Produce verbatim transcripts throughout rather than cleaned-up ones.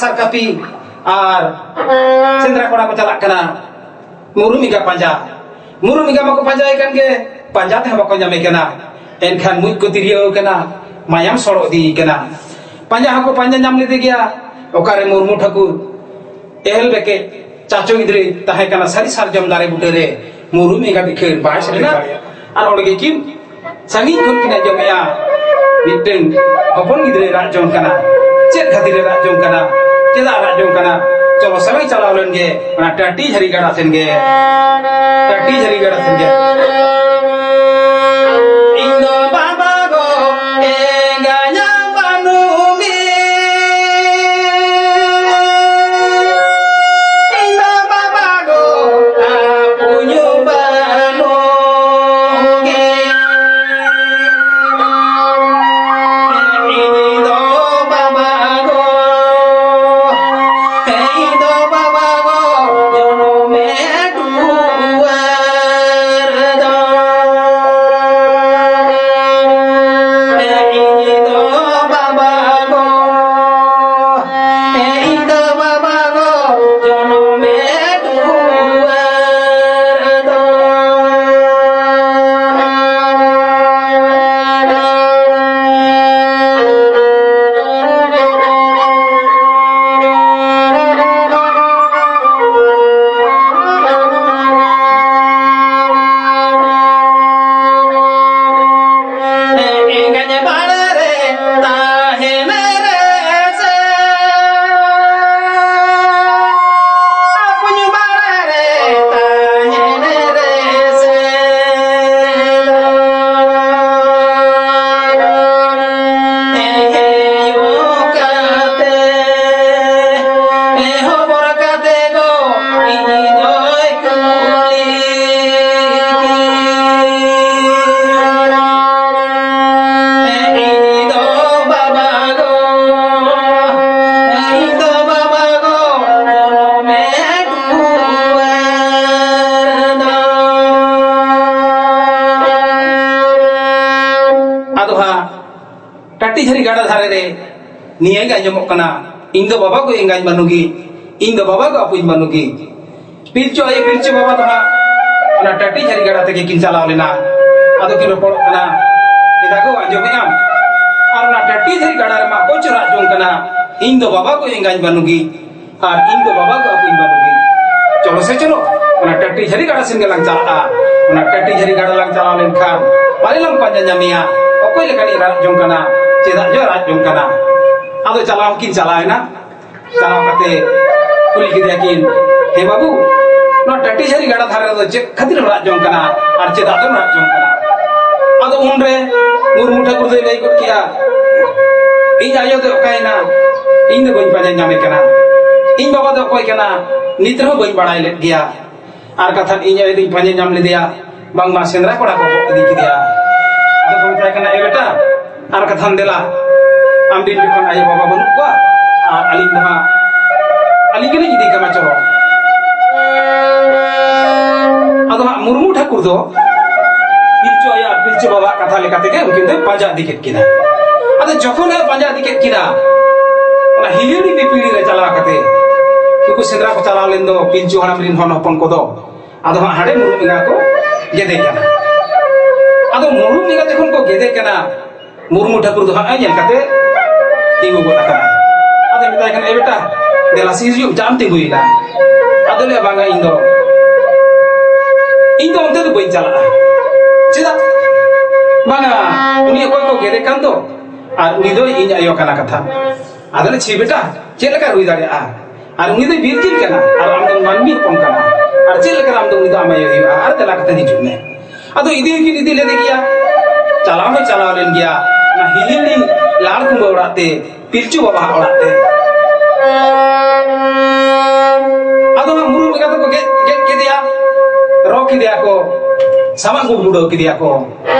ᱥᱟᱨ ᱠᱟᱹᱯᱤ ᱟᱨ ᱥᱮᱸᱫᱽᱨᱟ ᱠᱚᱲᱟ ᱠᱚ ᱪᱟᱞᱟᱜ ᱠᱟᱱᱟ ᱢᱩᱨᱩᱢ ᱮᱸᱜᱟ ᱯᱟᱸᱡᱟ᱾ ᱢᱩᱨᱩᱢ ᱮᱸᱜᱟ ᱢᱟᱠᱚ ᱯᱟᱸᱡᱟᱭᱮ ᱠᱟᱱ ᱜᱮ, ᱯᱟᱸᱡᱟ ᱛᱮᱦᱚᱸ ᱵᱟᱠᱚ ᱧᱟᱢᱮ ᱠᱟᱱᱟ᱾ ᱮᱱᱠᱷᱟᱱ ᱢᱩᱡ ᱠᱚ ᱛᱤᱨᱭᱟᱹᱣ ᱠᱟᱱᱟ, ᱢᱟᱭᱟᱢ ᱥᱚᱲᱚ ᱤᱫᱤᱭᱮ ᱠᱟᱱᱟ᱾ ᱯᱟᱸᱡᱟ ᱦᱚᱸᱠᱚ ᱯᱟᱸᱡᱟ ᱧᱟᱢ ᱞᱮᱫᱮ ᱜᱮᱭᱟ᱾ ᱚᱠᱟᱨᱮ ᱢᱩᱨᱢᱩ ᱴᱷᱟᱹᱠᱩᱨ ᱮᱦᱮᱞ ᱵᱮᱠᱮᱡ ᱪᱟᱪᱳ ᱜᱤᱫᱽᱨᱟᱹᱭ ᱛᱟᱦᱮᱸ ᱠᱟᱱᱟ ᱥᱟᱹᱨᱤ ᱥᱟᱨᱡᱚᱢ ᱫᱟᱨᱮ ᱵᱩᱴᱟᱹᱨᱮ, ᱢᱩᱨᱩᱢ ᱮᱸᱜᱟ ᱵᱤᱠᱷᱟᱹᱱ ᱵᱟᱭ ᱥᱮᱴᱮᱨ ᱫᱟᱲᱮᱭᱟᱜᱼᱟ᱾ ᱟᱨ ᱚᱸᱰᱮ ᱜᱮ ᱠᱤᱱ ᱥᱟᱺᱜᱤᱧ ᱠᱷᱚᱱ ᱠᱤᱱ ᱟᱸᱡᱚᱢᱮᱜᱼᱟ, ᱢᱤᱫᱴᱟᱹᱝ ᱦᱚᱯᱚᱱ ᱜᱤᱫᱽᱨᱟᱹᱭ ᱨᱟᱜ ᱡᱚᱝ ᱠᱟᱱᱟ᱾ ᱪᱮᱫ ᱠᱷᱟᱹᱛᱤᱨᱮ ᱨᱟᱜ ᱡᱚᱝ ᱠᱟᱱᱟ? ᱪᱮᱫᱟᱜ ᱨᱟᱜ ᱡᱚᱝ ᱠᱟᱱᱟ? ᱪᱚᱞᱚ ᱥᱟᱞᱟᱝ ᱪᱟᱞᱟᱣ ᱞᱮᱱ ᱜᱮ ᱚᱱᱟ ᱴᱟᱹᱴᱤ ᱡᱷᱟᱹᱨᱤ ᱜᱟᱰᱟ ᱥᱮᱱ ᱜᱮ᱾ ᱴᱟᱹᱴᱤ ᱡᱷᱟᱹᱨᱤ ᱜᱟᱰᱟ ᱥᱮᱱ ᱜᱮ᱾ ᱤᱧ ᱫᱚ ᱵᱟᱵᱟ ᱜᱚ ᱮᱸᱜᱟᱧᱟ ᱵᱟᱹᱱᱩᱢᱤ᱾ ᱤᱧ ᱫᱚ ᱵᱟᱵᱟ ᱜᱚ ᱟᱯᱩᱧᱩ ᱵᱟᱹᱱᱩᱢᱤ᱾ ᱤᱧ ᱫᱚ ᱵᱟᱵᱟ ᱜᱚ, ᱤᱧ ᱫᱚ ᱵᱟᱵᱟ ᱜᱚ, ᱡᱚᱱᱚᱢᱮ ᱫᱩᱣᱟᱹᱨ ᱫᱚ᱾ ᱤᱧ ᱫᱚ ᱵᱟᱵᱟ ᱜᱚ, ᱤᱧ ᱫᱚ ᱵᱟᱵᱟ ᱜᱚ, ᱡᱚᱱᱚᱢᱮ ᱫᱩᱣᱟᱹᱨ ᱫᱚ᱾ ᱮᱸᱜᱟᱧ ᱵᱟᱲᱟ ᱨᱮ ᱛᱟᱦᱮᱱ ᱨᱮ ᱥᱮ, ᱟᱯᱩᱧ ᱵᱟᱲᱟ ᱨᱮ ᱛᱟᱦᱮᱱ ᱨᱮ ᱥᱮ, ᱦᱮᱭᱳ ᱠᱟᱛᱮ, ᱦᱚᱵᱚᱨ ᱠᱟᱛᱮ ᱜᱚ ᱤᱧ ᱫᱚᱭ ᱠᱩᱞᱤ ᱤᱧ ᱫᱚ ᱵᱟᱵᱟ ᱜᱚ, ᱤᱧ ᱫᱚ ᱵᱟᱵᱟ ᱜᱚ, ᱢᱮ ᱫᱩᱣᱟᱹᱨ ᱫᱚ᱾ ᱟᱫᱚ ᱦᱟᱸᱜ ᱴᱟᱹᱴᱤ ᱡᱷᱟᱹᱨᱤ ᱜᱟᱰᱟ ᱫᱷᱟᱨᱮ ᱨᱮ ᱱᱤᱭᱟᱹ ᱜᱮ ᱟᱸᱡᱚᱢᱚᱜ ᱠᱟᱱᱟ᱾ ᱤᱧ ᱫᱚ ᱵᱟᱵᱟ ᱜᱚ ᱮᱸᱜᱟᱧ ᱵᱟᱹᱱᱩᱜᱤ, ᱤᱧ ᱫᱚ ᱵᱟᱵᱟ ᱜᱚ ᱟᱹᱯᱩᱧ ᱵᱟᱹᱱᱩᱜᱤ᱾ ᱯᱤᱞᱪᱩ ᱟᱭᱳ ᱯᱤᱞᱪᱩ ᱵᱟᱵᱟ ᱫᱚ ᱦᱟᱸᱜ ᱚᱱᱟ ᱴᱟᱹᱴᱤ ᱡᱷᱟᱹᱨᱤ ᱜᱟᱰᱟ ᱛᱮᱜᱮ ᱠᱤᱱ ᱪᱟᱞᱟᱣ ᱞᱮᱱᱟ᱾ ᱟᱫᱚ ᱠᱤᱱ ᱨᱚᱯᱚᱲᱚᱜ ᱠᱟᱱᱟ, ᱮᱫᱟ ᱜᱚ, ᱟᱸᱡᱚᱢᱮᱫ ᱟᱢ? ᱟᱨ ᱚᱱᱟ ᱴᱟᱹᱴᱤ ᱡᱷᱟᱹᱨᱤ ᱜᱟᱰᱟ ᱨᱮᱢᱟ ᱚᱠᱚᱭ ᱪᱚ ᱨᱟᱜ ᱡᱚᱝ ᱠᱟᱱᱟ, ᱤᱧ ᱫᱚ ᱵᱟᱵᱟ ᱜᱚ ᱮᱸᱜᱟᱧ ᱵᱟᱹᱱᱩᱜᱤ, ᱟᱨ ᱤᱧ ᱫᱚ ᱵᱟᱵᱟ ᱜᱚ ᱟᱹᱯᱩᱧ ᱵᱟᱹᱱᱩᱜᱤ᱾ ᱪᱚᱞᱚ ᱥᱮ ᱪᱚᱞᱚ, ᱚᱱᱟ ᱴᱟᱹᱴᱤ ᱡᱷᱟᱹᱨᱤ ᱜᱟᱰᱟ ᱥᱮᱱ ᱜᱮᱞᱟᱝ ᱪᱟᱞᱟᱜᱼᱟ᱾ ᱚᱱᱟ ᱴᱟᱹᱴᱤ ᱡᱷᱟᱹᱨᱤ ᱜᱟᱰᱟ ᱞᱟᱝ ᱪᱟᱞᱟᱣ ᱞᱮᱱᱠᱷᱟᱱ ᱯᱟᱞᱮ ᱞᱟᱝ ᱯᱟᱸᱡᱟ ᱧᱟᱢᱮᱭᱟ, ᱚᱠᱚᱭ ᱞᱮᱠᱟᱱᱤᱡ ᱨᱟᱜ ᱡᱚᱝ ᱠᱟᱱᱟ, ᱪᱮᱫᱟᱜ ᱡᱚ ᱨᱟᱜ ᱡᱚᱝ ᱠᱟᱱᱟ᱾ ᱟᱫᱚ ᱪᱟᱞᱟᱣ ᱦᱚᱸᱠᱤᱱ ᱪᱟᱞᱟᱣ ᱮᱱᱟ᱾ ᱪᱟᱞᱟᱣ ᱠᱟᱛᱮ ᱠᱩᱞᱤ ᱠᱮᱫᱮᱭᱟ ᱠᱤᱱ, "ᱦᱮ ᱵᱟᱹᱵᱩ, ᱱᱚᱣᱟ ᱴᱟᱹᱴᱤ ᱡᱷᱟᱹᱨᱤ ᱜᱟᱰᱟ ᱫᱷᱟᱨᱮ ᱨᱮᱫᱚ ᱪᱮᱫ ᱠᱷᱟᱹᱛᱤᱨ ᱮᱢ ᱨᱟᱜ ᱡᱚᱝ ᱠᱟᱱᱟ ᱟᱨ ᱪᱮᱫᱟᱜ ᱫᱚᱢ ᱨᱟᱜ ᱡᱚᱝ ᱠᱟᱱᱟ?" ᱟᱫᱚ ᱩᱱᱨᱮ ᱢᱩᱨᱢᱩ ᱴᱷᱟᱹᱠᱩᱨ ᱫᱚᱭ ᱞᱟᱹᱭ ᱜᱚᱫ ᱠᱮᱜᱼᱟ, "ᱤᱧ ᱟᱭᱳ ᱫᱚ ᱚᱠᱟᱭᱮᱱᱟ? ᱤᱧ ᱫᱚ ᱵᱟᱹᱧ ᱯᱟᱸᱡᱟ ᱧᱟᱢᱮ ᱠᱟᱱᱟ᱾ ᱤᱧ ᱵᱟᱵᱟ ᱫᱚ ᱚᱠᱚᱭ ᱠᱟᱱᱟ? ᱱᱤᱛ ᱨᱮᱦᱚᱸ ᱵᱟᱹᱧ ᱵᱟᱲᱟᱭ ᱞᱮᱫ ᱜᱮᱭᱟ᱾" ᱟᱨ ᱠᱟᱛᱷᱟᱱ ᱤᱧ ᱟᱭᱳ ᱫᱚᱧ ᱯᱟᱸᱡᱟ ᱧᱟᱢ ᱞᱮᱫᱮᱭᱟ, ᱵᱟᱝᱢᱟ ᱥᱮᱸᱫᱽᱨᱟ ᱠᱚᱲᱟ ᱠᱚ ᱜᱚᱜ ᱤᱫᱤ ᱠᱮᱫᱮᱭᱟ᱾ ᱟᱫᱚ ᱠᱚ ᱢᱮᱛᱟᱭ ᱠᱟᱱᱟ, "ᱮ ᱵᱮᱴᱟ, ᱟᱨ ᱠᱟᱛᱷᱟᱱ ᱫᱮᱞᱟ, ᱟᱢ ᱨᱮᱱ ᱡᱚᱠᱷᱚᱱ ᱟᱭᱳ ᱵᱟᱵᱟ ᱵᱟᱹᱱᱩᱜ ᱠᱚᱣᱟ ᱟᱨ ᱟᱹᱞᱤᱧ ᱫᱚ ᱦᱟᱸᱜ, ᱟᱹᱞᱤᱧ ᱜᱮᱞᱤᱧ ᱤᱫᱤ ᱠᱟᱢᱟ, ᱪᱚᱞᱚ᱾" ᱟᱫᱚ ᱦᱟᱸᱜ ᱢᱩᱨᱢᱩ ᱴᱷᱟᱹᱠᱩᱨ ᱫᱚ ᱯᱤᱞᱪᱩ ᱟᱭᱳ ᱟᱨ ᱯᱤᱞᱪᱩ ᱵᱟᱵᱟᱣᱟᱜ ᱠᱟᱛᱷᱟ ᱞᱮᱠᱟ ᱛᱮᱜᱮ ᱩᱱᱠᱤᱱ ᱫᱚᱭ ᱯᱟᱸᱡᱟ ᱤᱫᱤ ᱠᱮᱫ ᱠᱤᱱᱟ᱾ ᱟᱫᱚ ᱡᱚᱠᱷᱚᱱ ᱮ ᱯᱟᱸᱡᱟ ᱤᱫᱤ ᱠᱮᱫ ᱠᱤᱱᱟ, ᱚᱱᱟ ᱦᱤᱦᱤᱲᱤ ᱯᱤᱯᱤᱲᱤ ᱨᱮ ᱪᱟᱞᱟᱣ ᱠᱟᱛᱮ, ᱱᱩᱠᱩ ᱥᱮᱸᱫᱽᱨᱟ ᱠᱚ ᱪᱟᱞᱟᱣ ᱞᱮᱱ ᱫᱚ ᱯᱤᱞᱪᱩ ᱦᱟᱲᱟᱢ ᱨᱮᱱ ᱦᱚᱱ ᱦᱚᱯᱚᱱ ᱠᱚᱫᱚ, ᱟᱫᱚ ᱦᱟᱸᱜ ᱦᱟᱸᱰᱮ ᱢᱩᱨᱢᱩ ᱮᱸᱜᱟ ᱠᱚ ᱜᱮᱫᱮ ᱠᱟᱱᱟ᱾ ᱟᱫᱚ ᱢᱩᱨᱢᱩ ᱮᱸᱜᱟ ᱡᱚᱠᱷᱚᱱ ᱠᱚ ᱜᱮᱫᱮ ᱠᱟᱱᱟ, ᱢᱩᱨᱢᱩ ᱴᱷᱟᱹᱠᱩᱨ ᱫᱚ ᱦᱟᱸᱜ ᱧᱮᱞ ᱠᱟᱛᱮ ᱛᱤᱸᱜᱩ ᱜᱚᱫ ᱟᱠᱟᱱᱟ᱾ ᱟᱫᱚ ᱢᱮᱛᱟᱭ ᱠᱟᱱᱟ, "ᱮ ᱵᱮᱴᱟ, ᱫᱮᱞᱟ ᱥᱮ ᱦᱤᱡᱩᱜ, ᱪᱟᱢ ᱛᱤᱸᱜᱩᱭᱮᱱᱟ?" ᱟᱫᱚ ᱞᱟᱹᱭᱟ, "ᱵᱟᱝᱟ, ᱤᱧ ᱫᱚ, ᱤᱧ ᱫᱚ ᱚᱱᱛᱮ ᱫᱚ ᱵᱟᱹᱧ ᱪᱟᱞᱟᱜᱼᱟ᱾" "ᱪᱮᱫᱟᱜ?" "ᱵᱟᱝᱟ, ᱩᱱᱤ ᱚᱠᱚᱭ ᱠᱚ ᱜᱮᱫᱮ ᱠᱟᱱ ᱫᱚ, ᱟᱨ ᱩᱱᱤ ᱫᱚ ᱤᱧ ᱟᱭᱳ ᱠᱟᱱᱟ ᱠᱟᱛᱷᱟ᱾" ᱟᱫᱚ ᱞᱟᱹᱭᱟ, "ᱪᱷᱤ ᱵᱮᱴᱟ, ᱪᱮᱫ ᱞᱮᱠᱟ ᱦᱩᱭ ᱫᱟᱲᱮᱭᱟᱜᱼᱟ? ᱟᱨ ᱩᱱᱤ ᱫᱚᱭ ᱵᱤᱨ ᱡᱤᱞ ᱠᱟᱱᱟ, ᱟᱨ ᱟᱢ ᱫᱚ ᱢᱟᱹᱱᱢᱤ ᱦᱚᱯᱚᱱ ᱠᱟᱱᱟ, ᱟᱨ ᱪᱮᱫ ᱞᱮᱠᱟ ᱟᱢ ᱫᱚ ᱩᱱᱤ ᱫᱚ ᱟᱢ ᱟᱭᱳ ᱦᱩᱭᱩᱜᱼᱟ? ᱟᱨ ᱫᱮᱞᱟ ᱠᱟᱛᱮ ᱦᱤᱡᱩᱜ ᱢᱮ᱾" ᱟᱫᱚ ᱤᱫᱤ ᱦᱚᱸᱠᱤᱱ ᱤᱫᱤ ᱞᱮᱫᱮ ᱜᱮᱭᱟ, ᱪᱟᱞᱟᱣ ᱦᱚᱸᱭ ᱪᱟᱞᱟᱣ ᱞᱮᱱ ᱜᱮᱭᱟ, ᱚᱱᱟ ᱦᱤᱦᱤᱲᱤ ᱞᱟᱲ ᱠᱩᱢᱵᱟᱹ ᱚᱲᱟᱜ ᱛᱮ, ᱯᱤᱞᱪᱩ ᱵᱟᱵᱟᱣᱟᱜ ᱚᱲᱟᱜ ᱛᱮ᱾ ᱟᱫᱚ ᱦᱟᱸᱜ ᱢᱩᱨᱢᱩ ᱮᱸᱜᱟ ᱫᱚᱠᱚ ᱜᱮᱫ, ᱜᱮᱫ ᱠᱮᱫᱮᱭᱟ, ᱨᱚ ᱠᱮᱫᱮᱭᱟ ᱠᱚ, ᱥᱟᱢᱟᱜ ᱠᱚ ᱵᱩᱰᱟᱹᱣ ᱠᱮᱫᱮᱭᱟ ᱠᱚ᱾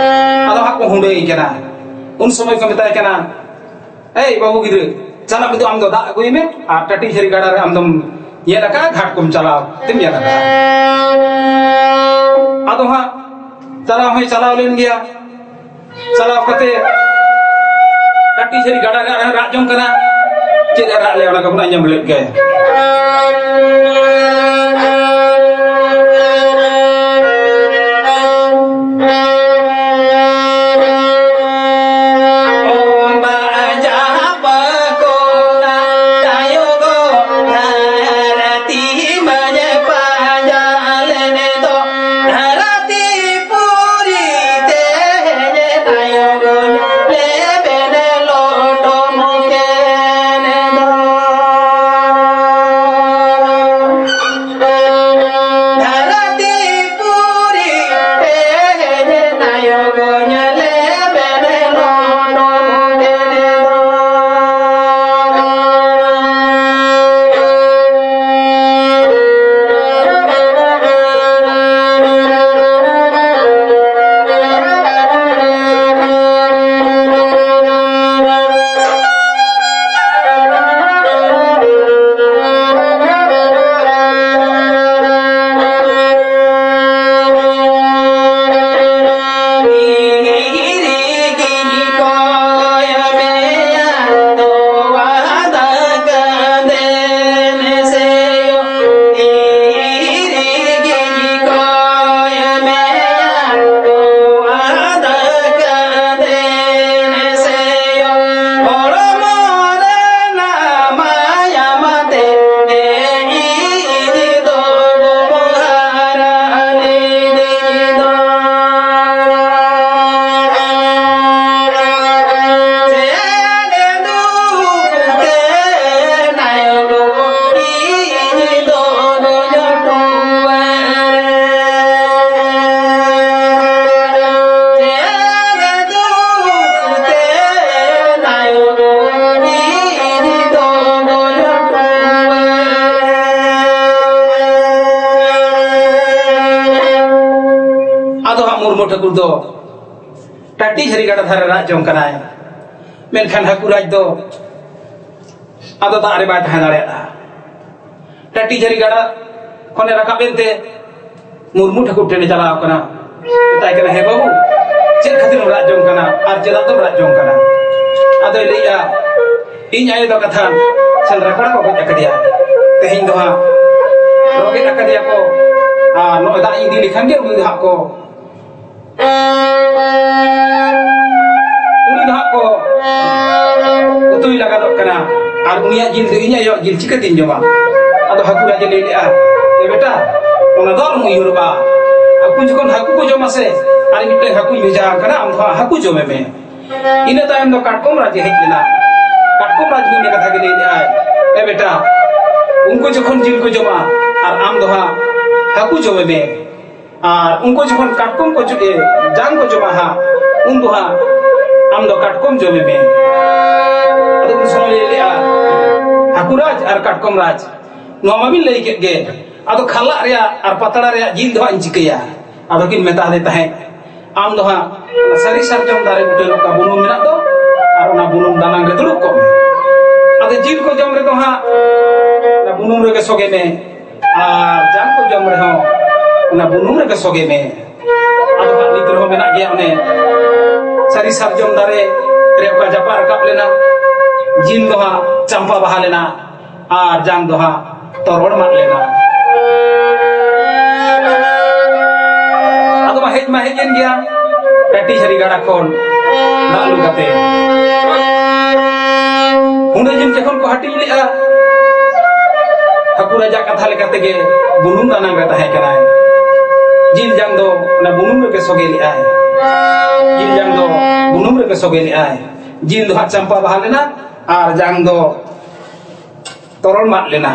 ᱟᱫᱚ ᱦᱟᱸᱜ ᱠᱚ ᱦᱩᱸᱰᱟᱹᱭ ᱠᱟᱱᱟ᱾ ᱩᱱ ᱥᱚᱢᱚᱭ ᱠᱚ ᱢᱮᱛᱟᱭ ᱠᱟᱱᱟ, "ᱮᱭ ᱵᱟᱹᱵᱩ ᱜᱤᱫᱽᱨᱟᱹ, ᱪᱟᱞᱟᱜ ᱢᱮ ᱫᱩ, ᱟᱢ ᱫᱚ ᱫᱟᱜ ᱟᱹᱜᱩᱭ ᱢᱮ, ᱟᱨ ᱴᱟᱹᱴᱤ ᱡᱷᱟᱹᱨᱤ ᱜᱟᱰᱟ ᱨᱮ ᱟᱢ ᱫᱚᱢ ᱧᱮᱞ ᱟᱠᱟᱫᱼᱟ, ᱜᱷᱟᱴ ᱠᱚᱢ ᱪᱟᱞᱟᱣ ᱛᱮᱢ ᱧᱮᱞ ᱟᱠᱟᱫᱼᱟ?" ᱟᱫᱚ ᱦᱟᱸᱜ ᱪᱟᱞᱟᱣ ᱦᱚᱸᱭ ᱪᱟᱞᱟᱣ ᱞᱮᱱ ᱜᱮᱭᱟ᱾ ᱪᱟᱞᱟᱣ ᱠᱟᱛᱮ ᱴᱟᱹᱴᱤ ᱡᱷᱟᱹᱨᱤ ᱜᱟᱰᱟ ᱨᱮ ᱨᱟᱜ ᱡᱚᱝ ᱠᱟᱱᱟ᱾ ᱪᱮᱫ ᱮ ᱨᱟᱜ ᱞᱮ, ᱚᱱᱟ ᱠᱚᱵᱚᱱ ᱟᱸᱡᱚᱢ ᱞᱮᱫ ᱜᱮ᱾ ᱟᱫᱚ ᱦᱟᱸᱜ ᱢᱩᱨᱢᱩ ᱴᱷᱟᱹᱠᱩᱨ ᱫᱚ ᱴᱟᱹᱴᱤ ᱡᱷᱟᱹᱨᱤ ᱜᱟᱰᱟ ᱫᱷᱟᱨᱮ ᱨᱟᱜ ᱡᱚᱝ ᱠᱟᱱᱟᱭ᱾ ᱢᱮᱱᱠᱷᱟᱱ ᱦᱟᱹᱠᱩ ᱨᱟᱡᱽ ᱫᱚ ᱟᱫᱚ ᱫᱟᱜ ᱨᱮ ᱵᱟᱭ ᱛᱟᱦᱮᱸ ᱫᱟᱲᱮᱭᱟᱫᱼᱟ᱾ ᱴᱟᱹᱴᱤ ᱡᱷᱟᱹᱨᱤ ᱜᱟᱰᱟ ᱠᱷᱚᱱᱮ ᱨᱟᱠᱟᱵ ᱮᱱᱛᱮ ᱢᱩᱨᱢᱩ ᱴᱷᱟᱹᱠᱩᱨ ᱴᱷᱮᱱᱮ ᱪᱟᱞᱟᱣ ᱠᱟᱱᱟ᱾ ᱢᱮᱛᱟᱭ ᱠᱟᱱᱟ, "ᱦᱮ ᱵᱟᱹᱵᱩ, ᱪᱮᱫ ᱠᱷᱟᱹᱛᱤᱨ ᱮᱢ ᱨᱟᱜ ᱡᱚᱝ ᱠᱟᱱᱟ ᱟᱨ ᱪᱮᱫᱟᱜ ᱫᱚᱢ ᱨᱟᱜ ᱡᱚᱝ ᱠᱟᱱᱟ?" ᱟᱫᱚᱭ ᱞᱟᱹᱭᱮᱜᱼᱟ, ᱤᱧ ᱟᱭᱳ ᱫᱚ ᱠᱟᱛᱷᱟ ᱥᱮᱸᱫᱽᱨᱟ ᱠᱚᱲᱟ ᱠᱚ ᱜᱚᱡ ᱟᱠᱟᱫᱮᱭᱟ᱾ ᱛᱮᱦᱮᱧ ᱫᱚ ᱦᱟᱸᱜ ᱨᱚᱜᱮᱫ ᱟᱠᱟᱫᱮᱭᱟ ᱠᱚ, ᱟᱨ ᱱᱚᱜᱼᱚᱭ ᱫᱟᱜ ᱤᱧ ᱤᱫᱤ ᱞᱮᱠᱷᱟᱱ ᱜᱮ ᱩᱱᱤ ᱫᱚ ᱦᱟᱸᱜ ᱠᱚ ᱩᱱᱤ ᱫᱚ ᱦᱟᱸᱜ ᱠᱚ ᱩᱛᱩᱭ ᱞᱟᱜᱟᱫᱚᱜ ᱠᱟᱱᱟ᱾ ᱟᱨ ᱩᱱᱤᱭᱟᱜ ᱡᱤᱞ ᱫᱚ ᱤᱧ ᱟᱭᱳᱣᱟᱜ ᱡᱤᱞ ᱪᱤᱠᱟᱹᱛᱤᱧ ᱡᱚᱢᱟ? ᱟᱫᱚ ᱦᱟᱹᱠᱩ ᱨᱟᱡᱽ ᱮ ᱞᱟᱹᱭ ᱞᱮᱜᱼᱟ, "ᱮ ᱵᱮᱴᱟ, ᱚᱱᱟ ᱫᱚ ᱟᱞᱚᱢ ᱩᱭᱦᱟᱹᱨᱚᱜᱼᱟ᱾ ᱦᱟᱹᱠᱩ ᱡᱚᱠᱷᱚᱱ ᱦᱟᱹᱠᱩ ᱠᱚ ᱡᱚᱢᱟ ᱥᱮ, ᱟᱨ ᱢᱤᱫᱴᱟᱝ ᱦᱟᱹᱠᱩᱧ ᱵᱷᱮᱡᱟ ᱟᱠᱟᱱᱟ, ᱟᱢ ᱫᱚ ᱦᱟᱸᱜ ᱦᱟᱹᱠᱩ ᱡᱚᱢᱮ ᱢᱮ᱾" ᱤᱱᱟᱹ ᱛᱟᱭᱚᱢ ᱫᱚ ᱠᱟᱴᱠᱚᱢ ᱨᱟᱡᱽ ᱮ ᱦᱮᱡ ᱞᱮᱱᱟ᱾ ᱠᱟᱴᱠᱚᱢ ᱨᱟᱡᱽ ᱢᱤᱫ ᱠᱟᱛᱷᱟ ᱜᱮ ᱞᱟᱹᱭ ᱞᱮᱜᱼᱟᱭ, "ᱮ ᱵᱮᱴᱟ, ᱩᱱᱠᱩ ᱡᱚᱠᱷᱚᱱ ᱡᱤᱞ ᱠᱚ ᱡᱚᱢᱟ, ᱟᱨ ᱟᱢ ᱫᱚ ᱦᱟᱸᱜ ᱦᱟᱹᱠᱩ ᱡᱚᱢᱮ ᱢᱮ᱾ ᱟᱨ ᱩᱱᱠᱩ ᱡᱚᱠᱷᱚᱱ ᱠᱟᱴᱠᱚᱢ ᱠᱚ ᱡᱚ-, ᱮ, ᱡᱟᱝ ᱠᱚ ᱡᱚᱢᱟ ᱦᱟᱸᱜ, ᱩᱱ ᱫᱚ ᱦᱟᱸᱜ ᱟᱢ ᱫᱚ ᱠᱟᱴᱠᱚᱢ ᱡᱚᱢᱮ ᱢᱮ᱾" ᱟᱫᱚ ᱩᱱ ᱥᱚᱢᱚᱭ ᱞᱟᱹᱭ ᱞᱮᱜᱼᱟ, "ᱦᱟᱹᱠᱩ ᱨᱟᱡᱽ ᱟᱨ ᱠᱟᱴᱠᱚᱢ ᱨᱟᱡᱽ, ᱱᱚᱣᱟ ᱢᱟᱵᱤᱱ ᱞᱟᱹᱭ ᱠᱮᱫ ᱜᱮ, ᱟᱫᱚ ᱠᱷᱟᱞᱟᱜ ᱨᱮᱭᱟᱜ ᱟᱨ ᱯᱟᱛᱲᱟ ᱨᱮᱭᱟᱜ ᱡᱤᱞ ᱫᱚ ᱦᱟᱸᱜ ᱤᱧ ᱪᱤᱠᱟᱹᱭᱟ?" ᱟᱫᱚ ᱠᱤᱱ ᱢᱮᱛᱟ ᱫᱮ ᱛᱟᱦᱮᱸᱫ, "ᱟᱢ ᱫᱚ ᱦᱟᱸᱜ ᱚᱱᱟ ᱥᱟᱹᱨᱤ ᱥᱟᱨᱡᱚᱢ ᱫᱟᱨᱮ ᱵᱩᱴᱟᱹ ᱨᱮ ᱚᱠᱟ ᱵᱩᱱᱩᱢ ᱢᱮᱱᱟᱜ ᱫᱚ, ᱟᱨ ᱚᱱᱟ ᱵᱩᱱᱩᱢ ᱫᱟᱱᱟᱝ ᱨᱮ ᱫᱩᱲᱩᱵ ᱠᱚᱜ ᱢᱮ᱾ ᱟᱫᱚ ᱡᱤᱞ ᱠᱚ ᱡᱚᱢ ᱨᱮᱫᱚ ᱦᱟᱸᱜ ᱚᱱᱟ ᱵᱩᱱᱩᱢ ᱨᱮᱜᱮ ᱥᱚᱜᱮ ᱢᱮ, ᱟᱨ ᱡᱟᱝ ᱠᱚ ᱡᱚᱢ ᱨᱮᱦᱚᱸ ᱚᱱᱟ ᱵᱩᱱᱩᱢ ᱨᱮᱜᱮ ᱥᱚᱜᱮ ᱢᱮ᱾" ᱟᱫᱚ ᱦᱟᱸᱜ ᱱᱤᱛ ᱨᱮᱦᱚᱸ ᱢᱮᱱᱟᱜ ᱜᱮᱭᱟ ᱚᱱᱮ ᱥᱟᱹᱨᱤ ᱥᱟᱨᱡᱚᱢ ᱫᱟᱨᱮ ᱨᱮ ᱚᱠᱟ ᱡᱟᱯᱟᱜ ᱨᱟᱠᱟᱵ ᱞᱮᱱᱟ, ᱡᱤᱞ ᱫᱚ ᱦᱟᱸᱜ ᱪᱟᱢᱯᱟ ᱵᱟᱦᱟ ᱞᱮᱱᱟ, ᱟᱨ ᱡᱟᱝ ᱫᱚ ᱦᱟᱸᱜ ᱛᱚᱨᱚᱲ ᱢᱟᱜ ᱞᱮᱱᱟ᱾ ᱟᱫᱚ ᱢᱟ ᱦᱮᱡ ᱢᱟ ᱦᱮᱡ ᱮᱱ ᱜᱮᱭᱟ, ᱠᱟᱹᱴᱤᱡ ᱦᱟᱹᱨᱤ ᱜᱟᱰᱟ ᱠᱷᱚᱱ ᱫᱟᱜ ᱞᱩ ᱠᱟᱛᱮ᱾ ᱚᱸᱰᱮ ᱡᱤᱞ ᱡᱚᱠᱷᱚᱱ ᱠᱚ ᱦᱟᱹᱴᱤᱧ ᱞᱮᱜᱼᱟ, ᱦᱟᱹᱠᱩ ᱨᱟᱡᱟ ᱠᱟᱛᱷᱟ ᱞᱮᱠᱟ ᱛᱮᱜᱮ ᱵᱩᱱᱩᱢ ᱫᱟᱱᱟᱝ ᱨᱮ ᱛᱟᱦᱮᱸ ᱠᱟᱱᱟᱭ᱾ ᱡᱤᱞ ᱡᱟᱝ ᱫᱚ ᱚᱱᱟ ᱵᱩᱱᱩᱢ ᱨᱮᱜᱮ ᱥᱚᱜᱮ ᱞᱮᱜᱼᱟᱭ᱾ ᱡᱤᱞ ᱡᱟᱝ ᱫᱚ ᱵᱩᱱᱩᱢ ᱨᱮᱜᱮ ᱥᱚᱜᱮ ᱞᱮᱜᱼᱟᱭ᱾ ᱡᱤᱞ ᱫᱚ ᱦᱟᱸᱜ ᱪᱟᱢᱯᱟ ᱵᱟᱦᱟ ᱞᱮᱱᱟ, ᱟᱨ ᱡᱟᱝ ᱫᱚ ᱛᱚᱨᱚᱞ ᱢᱟᱜ ᱞᱮᱱᱟ᱾